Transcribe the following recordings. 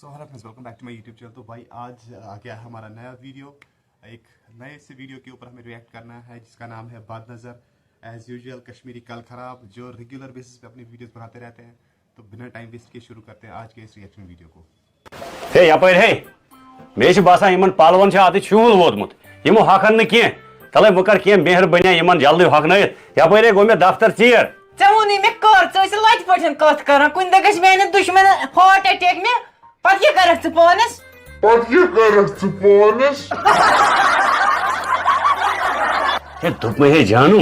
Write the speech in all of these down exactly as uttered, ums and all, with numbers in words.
So hello friends, welcome back to my YouTube channel. तो भाई, आज आ गया हमारा नया वीडियो। एक नए से वीडियो के ऊपर हमें रिएक्ट करना है, जिसका नाम है बद नज़र। एज यूजुअल, कश्मीरी कल खराब, जो रेगुलर बेसिस पे अपनी वीडियोस बनाते रहते हैं। तो बिना टाइम वेस्ट किए शुरू करते हैं आज के इस रिएक्शन वीडियो को। ہے یپٲرۍ ہے، مےٚ چھِ باسان یِمن پلون چھُ اتھ شوٗل ووتمُت۔ یِمو ہۄکھن نہٕ کینٛہہ۔ تلے وۄنۍ کر کینٛہہ مہربٲنی یِمن جلدی ہۄکھنٲیِتھ۔ یپٲرۍ ہے گوٚو مےٚ دفتر ژیر۔ ژےٚ ووٚنُے مےٚ کر، ژٕ ٲسٕے لتہِ پٲٹھۍ کتھ کران، کُنہِ دۄہ گژھِ میانٮ۪ن دُشمنن ہارٹ اٹیک، مےٚ پتہٕ کیٛاہ کرکھ ژٕ پانس؟ پتہٕ کیٛاہ کرکھ ژٕ پانس؟ ہے دوٚپمَے ہے جانو،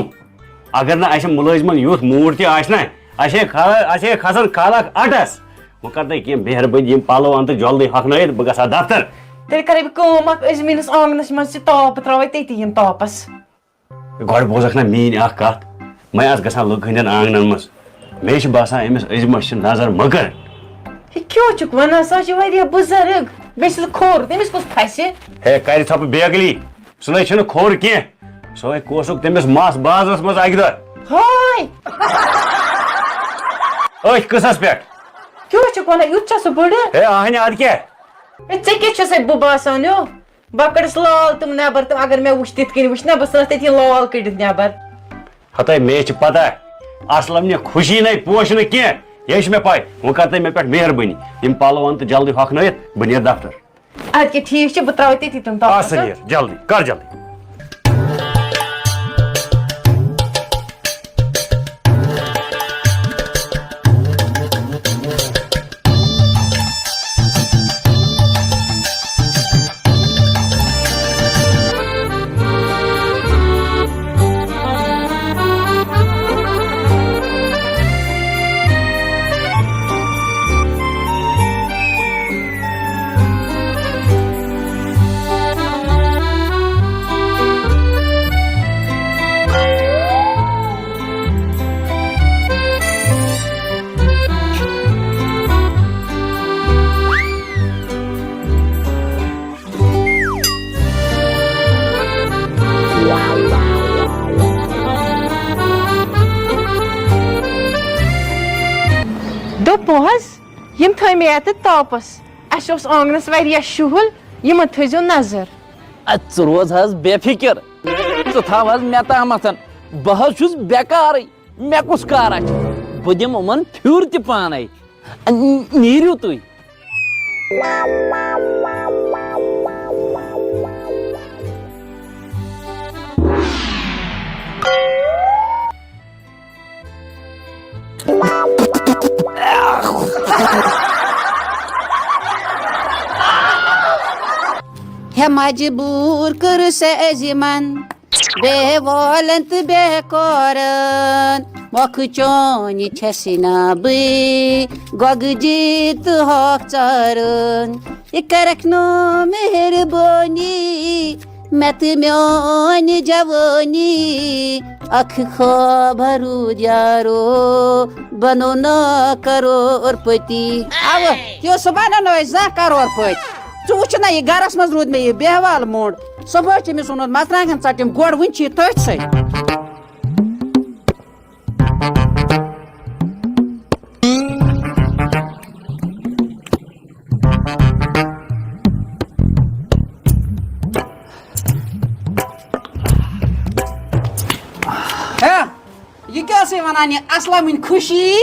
اگر نہٕ اسہِ مُلٲزمن یُتھ موٗڈ تہِ آسہِ نہ، اسہِ ہے کھا- اسہِ ہے کھسن کھلکھ اٹس۔ وۄنۍ کر تہٕ کینٛہہ مہربٲنی، یِم پلو ان تہٕ جلدی ہۄکھنٲیِتھ، بہٕ گژھٕ ہا دفتر۔ تیٚلہِ کرے بہٕ کٲم اکھ، أزمہِ نِس آنگنس منٛز چھِ تاپہٕ تراوے تٔتی یِم تاپس۔ گۄڈٕ بوزکھ نہ میٲنۍ اکھ کتھ، مےٚ آسہٕ گژھان لُکہٕ ہٕنٛدٮ۪ن آنگنن منٛز۔ مےٚ چھِ باسان أمِس أزمس چھِ نظر مٔکٕر۔ ہے کیٛاہ چھُکھ ونان، سۄ چھِ واریاہ بُزرگ، بیٚیہِ چھِ سۄ کھوٚر، تٔمِس کُس پھسہِ؟ ہے کرِ ژھۄپہٕ بیگلی، سُہ نَے چھُنہٕ کھوٚر کینٛہہ۔ سُہ ہے کوسُکھ تٔمِس مس بازرس منٛز اکہِ دۄہ۔ ہاے، أتھۍ قٕصس پٮ۪ٹھ۔ کیٛاہ چھُکھ ونان، یُتھ چھا سُہ بٕڑٕ؟ ہے اہنہِ ادٕ کیٛاہ؟ ہے ژےٚ کیٛاہ چھُ سا بہٕ باسان ہیو؟ بہٕ کٔڑٕس لال تِم نٮ۪بر تہٕ اگر مےٚ وٕچھ تِتھ کٔنۍ وٕچھ نہ، بہٕ ژھٕنس تٔتی لال کٔڑِتھ نٮ۪بر۔ ہتے مےٚ چھِ پتہ، اصلم نہِ خوشی نَے پوش نہٕ کینٛہہ۔ یے چھِ مےٚ پاے۔ وۄنۍ کر تُہۍ مےٚ پٮ۪ٹھ مہربٲنی، یِم پلو ان تہٕ جلدی ہۄکھنٲیِتھ، بہٕ نیرٕ دفتر۔ ادٕ کیٛاہ ٹھیٖک چھُ، بہٕ تراوٕ تٔتی تِم آ تاپس۔ سا نیر جلدی، کر جلدی۔ دوٚپمو حظ، یِم تھٲے مےٚ یَتھ تاپس۔ اَسہِ اوس آنٛگنس واریاہ شُہُل، یِمن تھٲیزیو نظر۔ اَدٕ ژٕ روز حظ بے فِکر، ژٕ تھاو حظ مےٚ تامَتھ، بہٕ حظ چھُس بیکارٕے، مےٚ کُس کارا چھُ؟ بہٕ دِمہٕ یِمَن پھیُر تہِ پانَے۔ نیٖرِو تُہۍ۔ ہے مجبوٗر کٔرٕس أزمن، بے والن تہٕ بے کورن، مۄکھٕ چونہِ چھَس نا بٕے گۄگجہِ تہٕ ہۄکھ ژارن۔ یہِ کرکھ نہٕ مہربٲنی، مےٚ تہٕ میٛانہِ جوٲنی اکھ خواب روٗد یارو، بنو نا کرور پتی۔ اوٕ، تہِ اوس سُہ بننوے زانٛہہ کرور پٔتۍ۔ ژٕ وٕچھ نا، یہِ گرس منٛز روٗد مےٚ یہِ بیہوال موٚنٛڈ۔ صبحٲے چھِ أمِس اوٚنمُت مرژٕوانٛگن ژٹنۍ، گۄڈٕ وٕنہِ چھِ یہِ تٔتھۍ سۭتۍ۔ ہے، یہِ کیٛاہ ٲسٕے ونان، یہِ اسلمٕنۍ خوشی؟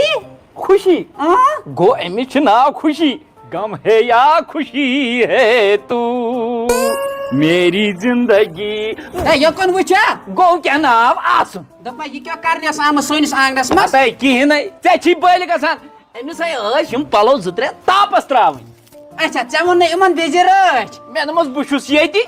خوشی؟ اۭں۔ گوٚو أمِس چھُ ناو خوشی۔ غم ہے یا خوشی ہے تو میری زندگی۔ ہے، یوکُن وٕچھا؟ گوٚو کیٛاہ ناو آسُن؟ دوٚپمَے، یہِ کیٛاہ کرنہِ ٲس آمٕژ سٲنِس آنٛگنَس منٛز؟ ہَتَے کِہیٖنۍ نَے، ژےٚ چھی بٔلۍ گژھان۔ أمِس ہے ٲسۍ یِم پَلو زٕ ترٛےٚ تاپَس ترٛاوٕنۍ۔ اچھا، ژےٚ ووٚن نہٕ یِمَن وِزِ رٲچھ؟ مےٚ دوٚپمَس، بہٕ چھُس ییٚتی،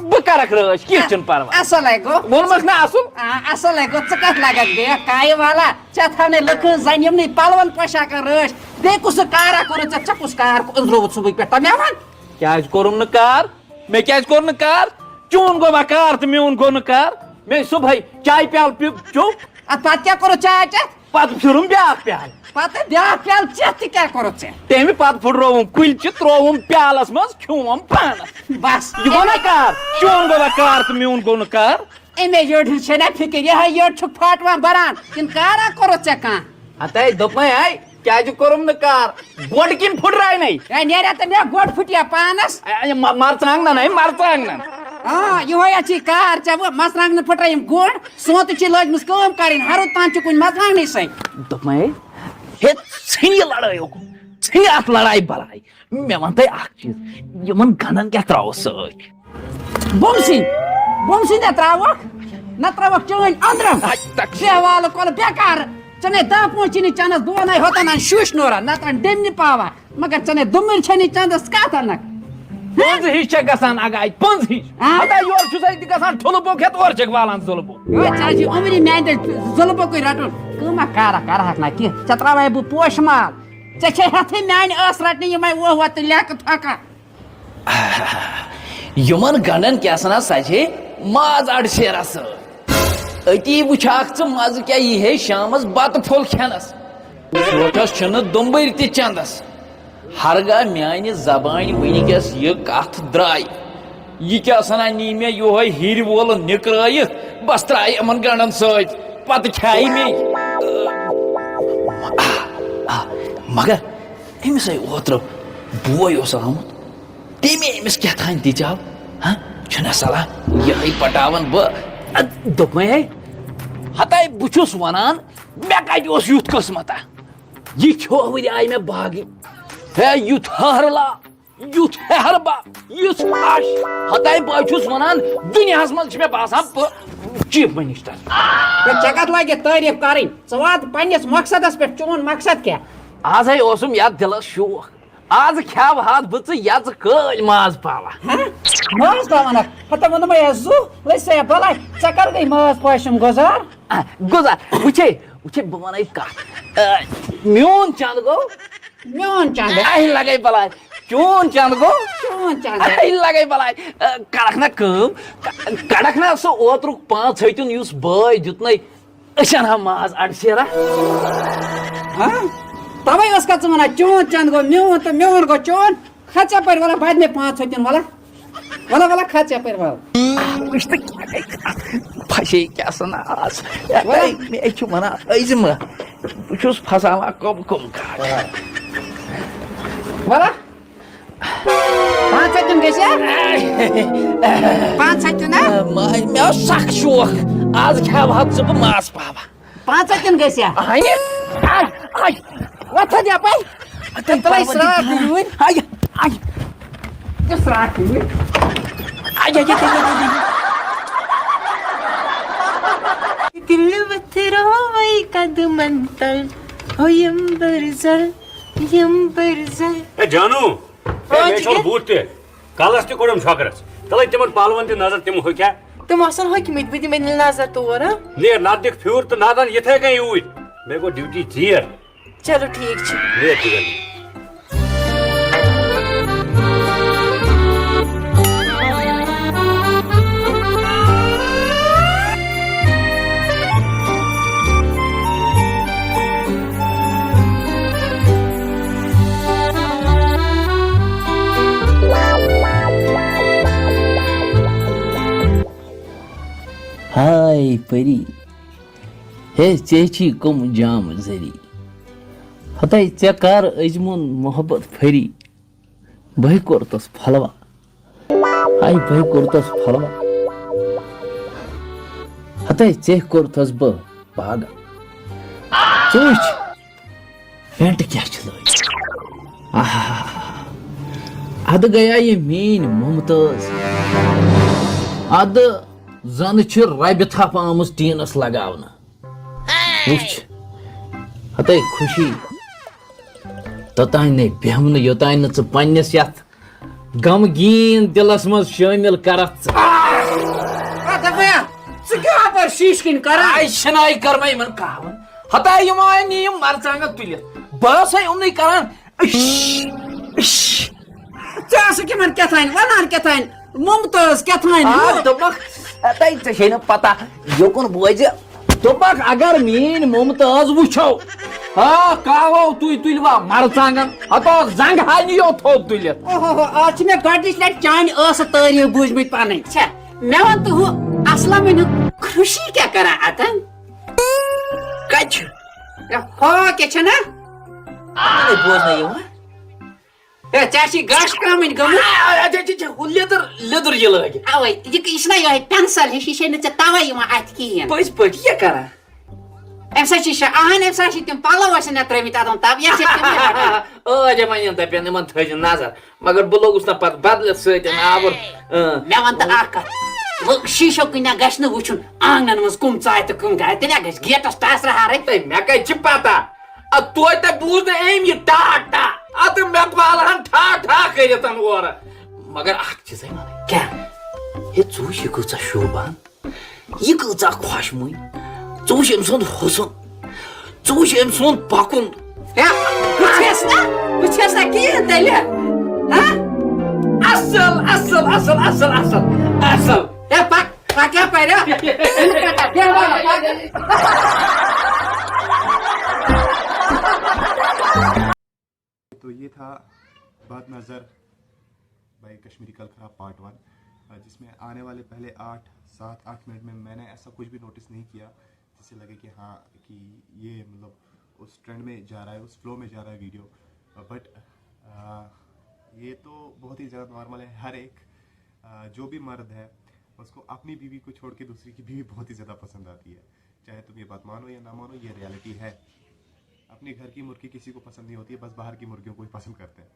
بہٕ کَرَکھ رٲچھ، کینٛہہ چھُنہٕ پَرواے۔ اَصٕل ہے گوٚو۔ ووٚنمَکھ نا اَصٕل؟ آ، اَصٕل ہے گوٚو، ژٕ کَتھ لَگَکھ بیٚیہِ کایہِ والا؟ ژےٚ تھاونَے لُکہٕ ہٕنٛز زَنہِ یِمنٕے پَلوَن پوشاکَن رٲچھ۔ بیٚیہِ کُس سُہ کارا کوٚرُتھ ژےٚ؟ ژےٚ کُس کار أنٛزرووُتھ صُبحٕکۍ پٮ۪ٹھ؟ تَہ مےٚ وَن۔ کیٛازِ کوٚرُم نہٕ کار؟ مےٚ کیٛازِ کوٚر نہٕ کار؟ چون گوٚوا کار تہٕ میون گوٚو نہٕ کار۔ مےٚ صُبحٲے چایہِ پیالہٕ پیوٚو، چیوٚو۔ اَدٕ پَتہٕ کیٛاہ کوٚرُتھ چاے چٮ۪تھ؟ پَتہٕ پھیُرُم بیٛاکھ پیالہٕ۔ پَتہٕ بیٛاکھ پیالہٕ چٮ۪تھ تہِ کیٛاہ کوٚرُتھ ژےٚ؟ تَمہِ پَتہٕ پھُٹرووُم کُلۍ چہِ، ترٛووُم پیالَس منٛز، کھیوٚوُم پانَس۔ بَس۔ یہِ گوٚو نا کار؟ چون گوٚوا کار تہٕ میون گوٚو نہٕ کار؟ اَمے یٔڈ ہٕنٛز چھےٚ نا فِکِر، یِہوٚے یٔڈ چھُکھ پھاٹوان بَران، کِنہٕ کارا کوٚرُتھ ژےٚ کانٛہہ؟ ہَتَے دوٚپمَے ہَے، کیٛازِ کوٚرُم نہٕ کار؟ گۄڈٕ کِنۍ پھُٹرایہِ نے؟ ہے، نیریا تہٕ مےٚ گۄڈٕ پھُٹیا پانس۔ اے، اے، م-، مرژٕوانٛگنن، ہے، مرژٕوانٛگنن۔ آ، یِہوے اَتھ چھِ کار ژےٚ وۄنۍ، مرژٕوانٛگنہٕ پھُٹرٲیِم گۄڈٕ، سونتہٕ چھِ لٲجمٕژ کٲم کَرٕنۍ، ہرُد تام چھُ کُنہِ مرژٕوانٛگنٕے سۭتۍ۔ دوٚپمَے، ہے، ژھٕنہِ یہِ لڑٲے اُکُن، ژھٕنہِ اَتھ لڑایہِ بلاے۔ مےٚ وَن تۄہہِ اَکھ چیٖز، یِمَن گَنٛڈَن کیٛاہ ترٛاوَو سۭتۍ؟ بُمسِنۍ، بُمسِنۍ نہ ترٛاوَکھ، نہ ترٛاوَکھ چٲنۍ أنٛدرَم۔ اَتہِ تَک چھِ۔ بیٚہوالہٕ کۄلہٕ بیکار۔ ژےٚ نے دَہ پونٛسہٕ چھی نہٕ چَندَس، بہٕ وَنَے ہوتَن اَن شُش نورا، نَتہٕ اَن ڈیٚمنہِ پاوا۔ مگر ژےٚ نے دُمٕر چھے نہٕ چَندَس، کَتھ اَنَکھ؟ پٔنٛزٕ ہِش چھےٚ گژھان اگاے، پٔنٛزٕ ہِش۔ آ؟ ہتا یورٕ چھُس أتی گژھان ٹھُلہٕ بوٚگ ہٮ۪تھ، اورٕ چھَکھ والان زُلہٕ بوٚگ۔ ہے، ژےٚ حظ چھِ عُمری میٛانہِ دٔسۍ زُلہٕ بوٚگُے رَٹُن۔ کٲمہ کارہ کَرٕہَکھ نہ کینٛہہ، ژےٚ ترٛاوَے بہٕ پوشہٕ مال۔ ژےٚ چھے ہٮ۪تھٕے میٛانہِ ٲس رَٹنہِ یِمَے وُہ وَتہٕ لیٚکہٕ تھۄکہٕ۔ یِمن گنڈن کیٛاہ سنا سجے ماز اڑ شیرا سۭتۍ۔ أتی وٕچھاکھ ژٕ مزٕ کیٛاہ یی ہے شامس بتہٕ پھوٚل کھٮ۪نس۔ سونٛتھس چھِنہٕ دُمبٕرۍ تہِ چندس۔ ہرگاہ میانہِ زبانہِ وٕنکیٚس یہِ کتھ درٛاے، یہِ کیٛاہ سنا نی مےٚ یِہوے ہِرِ وول نِکرٲیِتھ، بس ترٛایہِ یِمن گنڈن سۭتۍ، پتہٕ کھیایہِ مے۔ آ، آ، مگر أمِس ہے اوترٕ بوے اوس آمُت، تٔمۍ أمِس کیٛاہ تام دِژاو، ہہ؟ چھُنہ صلاح، یِہوٚے پٹاوَن بہٕ۔ اَدٕ دوٚپمَے ہے، ہَتَے بہٕ چھُس وَنان، مےٚ کَتہِ اوس یُتھ قٕسمَتہ؟ یہِ کھیوٚو ؤرۍ آیہِ مےٚ باگٕے۔ ہے، یُتھ ہہرلا، یُتھ ہہربا، یُتھ اَش۔ ہَتَے بہٕ چھُس وَنان، دُنیاہَس منٛز چھِ مےٚ باسان بہٕ چیف منسٹر۔ ہے، ژےٚ کَتھ لَگہِ تعریٖف کَرٕنۍ؟ ژٕ وات پنٛنِس مقصدَس پٮ۪ٹھ، چون مقصد کیٛاہ؟ آزَے اوسُم یَتھ دِلَس شوق۔ آز کھیاو ہاتھ بہٕ ژٕ یَژٕ کٲلۍ ماز پاوا۔ ہہ؟ ماز پاوَن ہا؟ ہتا ووٚنمَے ہا زُو، لٔج سا بَلاے، ژےٚ کَر گٔے ماز پاشَم گُزار؟ آ، گُزار، وٕچھے، وٕچھے، بہٕ وَنَے کَتھ۔ آ، میون چَنٛد گوٚو؟ میون چَنٛد۔ اَہہِ لَگَے بَلاے۔ چون چَنٛد گوٚو؟ چون چَنٛد۔ اَہہِ لَگَے بَلاے۔ آ، کَرَکھ نہ کٲم، ک-، کَڑَکھ نہ سُہ اوترُک پانٛژھ ہیٚتیُن یُس بٲے دیُتنَے۔ أسۍ اَنہٕ ہا ماز اَڑٕ سیرا۔ ہاں؟ تَوَے ٲس کَتھ ژٕ وَنان، چون چَنٛد گوٚو میون تہٕ میون گوٚو چون۔ کھژ یَپٲرۍ وَلہٕ، بَدِ مےٚ پانٛژھ ہَتھ دِن، وَلہٕ۔ وَلہٕ، وَلہٕ، کھژ یَپٲرۍ وَلہٕ۔ وٕچھ تہٕ کیٛاہ گٔے کَتھ۔ پھَسے کیٛاہ سَنا آز۔ وَلہٕ۔ مےٚ چھُ وَنان، أزۍ مہ بہٕ چھُس پھَساوان کَم کَم گاڈٕ۔ وَلہٕ۔ پانٛژھ ہَتھ تِم گٔژھیا؟ پانٛژھ ہَتھ تِم نا؟ مےٚ اوس سخ شوق، آز کھیٚوٕ ہا ژٕ بہٕ ماز پاوا۔ پانٛژھ ہَتھ تِم گٔژھیا؟ آے، آے، آے۔ وۄتھ تھوٚد یَپٲرۍ۔ تُلے سرٛاکھ یوٗرۍ۔ آے، آے۔ تہِ سرٛاکھ یوٗرۍ۔ آے، آے، آے، آے، آے، آے۔ دِلہٕ ؤتھراوَے قدمن تل، ہوٚیِم بٔرزل، یِم بٔرزل۔ اے جانو، اے، آ، مےٚ چھوٚل جِگر۔ بوٗٹ تہِ۔ کلس تہِ کوٚڑُم چھۄکرس۔ تلے تِمن پلون دِ نظر، تِم ہوٚکھیا؟ تِم آسن ہوٚکھمٕتۍ، بہٕ دِمے نہٕ نظر تور، ہاں؟ نیر، نتہٕ دِکھ پھیُر تہٕ نتہٕ ان یِتھے کٔنۍ یوٗرۍ۔ مےٚ گوٚو ڈیوٹی ژیر۔ چلو ٹھیٖک چھُ۔ نیر، جِگر۔ ہاے پری، ہے ژےٚ چھی کٕم جام زٔری۔ ہتے ژےٚ کر أزمُن محبت پھٔری۔ بہٕ کوٚرتس پھلوا۔ ہاے بہٕ کوٚرتس پھلوا۔ ہتے ژےٚ کوٚرتس بہٕ پاگل۔ ژٕ وٕچھ، پینٹ کیٛاہ چھِ لٲگِتھ؟ آہا۔ ادٕ گٔیا یہِ میٛٲنۍ ممتاز۔ ادٕ زن چھِ ربہِ تھپھ آمٕژ ٹیٖنس لگاونہٕ۔ وٕچھ، ہتے خوشی، توٚتانۍ نے بیٚہمہٕ نہٕ، یوٚتانۍ نہٕ ژٕ پننِس یتھ غمگیٖن دِلس منٛز شٲمِل کرکھ ژٕ۔ آ، دپیا، ژٕ کیٛاہ اپٲرۍ شیٖشہٕ کِنۍ کران؟ آے شِناے کٔر مےٚ یِمن کاوَن۔ ہتا یِم آے نہٕ یِم مرژٕوانٛگن تُلِتھ۔ بہٕ ٲسَے یِمنٕے کران، اِش، اِش۔ ژٕ آسکھ یِمن کیٛاہ تام ونان، کیٛاہ تام ممتاز کیٛاہ تام آ، یہِ۔ دوٚپمَکھ، ہتے ژےٚ چھے نہٕ پتہ، یوکُن بوزِ۔ دوٚپمَکھ، اگر میٛٲنۍ ممتاز وٕچھو، ہا، کاوو تُہۍ تُلوا مرژٕوانٛگن؟ ہتو زنٛگ ہا نِیو تھوٚد تُلِتھ۔ اوہو، آز چھِ مےٚ گۄڈٕنِچ لٹہِ چانہِ ٲسہٕ تعریٖف بوٗزمٕتۍ پنٕنۍ۔ چھا؟ مےٚ وَن تہٕ ہُہ اصلم وٕنیُک خوشی کیٛاہ کران اتٮ۪ن؟ کتہِ چھُ؟ ہے، ہا کیٛاہ چھَنا؟ تمے بوزنہٕ یِوان۔ ہے، ژےٚ چھِ گاش کامٕنۍ گٔمٕژ۔ آ، آ، آ، ژےٚ، ژےٚ، ژےٚ ہُہ لیٚدٕر، لیٚدٕر یہِ لٲگِتھ۔ اوے، یہِ، یہِ چھُنہ یِہوٚے pencil ہِش، یہِ چھے نہٕ ژےٚ توے یِوان اَتھِ کِہیٖنۍ۔ پٔزۍ پٲٹھۍ، یہِ کیٛاہ کران؟ أمۍ سۭتۍ چھِ شےٚ اہن، أمۍ سۭتۍ چھِ تِم پَلو ٲسۍ نہ ترٲومٕتۍ اَتھ تَم تَب، یَتھ چھِ تِم یہِ رَٹان۔ ٲدۍ یِمَن یِن دَپن، یِمَن تھٲیزِ نظر۔ مگر بہٕ لوٚگُس نہ پَتہٕ بدلہِ سۭتۍ آوُر۔ اۭں۔ مےٚ وَن تہٕ اَکھ کَتھ، وۄنۍ شیٖشو کِنۍ نہ گژھِ نہٕ وٕچھُن آنٛگنَن منٛز کٕم ژاے تہٕ کٕم گاے، تیٚلہِ ہا گژھِ گیٹَس ٹَس رَہارٕے۔ ہے، مےٚ کَتہِ چھِ پَتہ؟ اَدٕ توتہِ تۄہہِ بوٗز نہٕ أمۍ یہِ ٹاٹھ ٹاٹھ۔ اَدٕ مےٚ والہٕ ہن ٹھاٹھ ٹھاٹھ کٔرِتھ اورٕ۔ مگر اَکھ چیٖزَے وَنٕے۔ کیٛاہ؟ ہے، ژٕ وٕچھ یہِ کۭژاہ شوٗبان۔ یہِ کۭژاہ خۄش مُے۔ ژٕ وٕچھ أمۍ سُنٛد حُسُن۔ ژٕ وٕچھ أمۍ سُنٛد پَکُن۔ ہے، بہٕ چھَس نہ، بہٕ چھَس نہ کِہیٖنۍ تیٚلہِ۔ ہہ؟ اَصٕل، اَصٕل، اَصٕل، اَصٕل، اَصٕل، اَصٕل۔ ہے، پَک، پَک یَپٲرۍ، ہہ؟ تو یہ تھا بد نظر بائی کشمیری کل خراب پارٹ ون، جس میں آنے والے پہلے آٹھ، سات آٹھ منٹ میں میں نے ایسا کچھ بھی نوٹس نہیں کیا جس سے لگے کہ ہاں، کہ یہ مطلب اس ٹرینڈ میں جا رہا ہے، اس فلو میں جا رہا ہے ویڈیو۔ بٹ یہ تو بہت ہی زیادہ نارمل ہے، ہر ایک آ، جو بھی مرد ہے، اس کو اپنی بیوی کو چھوڑ کے دوسری کی بیوی بہت ہی زیادہ پسند آتی ہے۔ چاہے تم یہ بات مانو یا نہ مانو، یہ ریئلٹی ہے۔ اپنے گھر کی مرغی کسی کو پسند نہیں ہوتی ہے، بس باہر کی مرغियों کو ही पसंद करते हैं।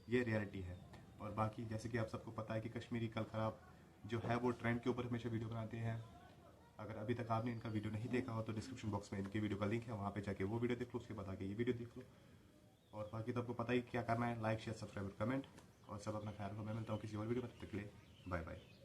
ये रियलिटी है। और बाकी जैसे कि आप सबको पता है कि कश्मीरी कल खराब जो है, वो ट्रेंड के ऊपर हमेशा वीडियो बनाते हैं। अगर अभी तक आपने इनका वीडियो नहीं देखा हो तो डिस्क्रिप्शन बॉक्स में इनके वीडियो का लिंक है, वहाँ पे जाके वो वीडियो देख लो, उसके बाद आके ये वीडियो देख लो। और बाकी तो आपको पता ही क्या करना है, लाइक, शेयर, सब्सक्राइब और कमेंट। और सब अपना ख्याल रखो। मैं मिलता हूँ किसी और वीडियो में, तब तक के लिए बाय बाय।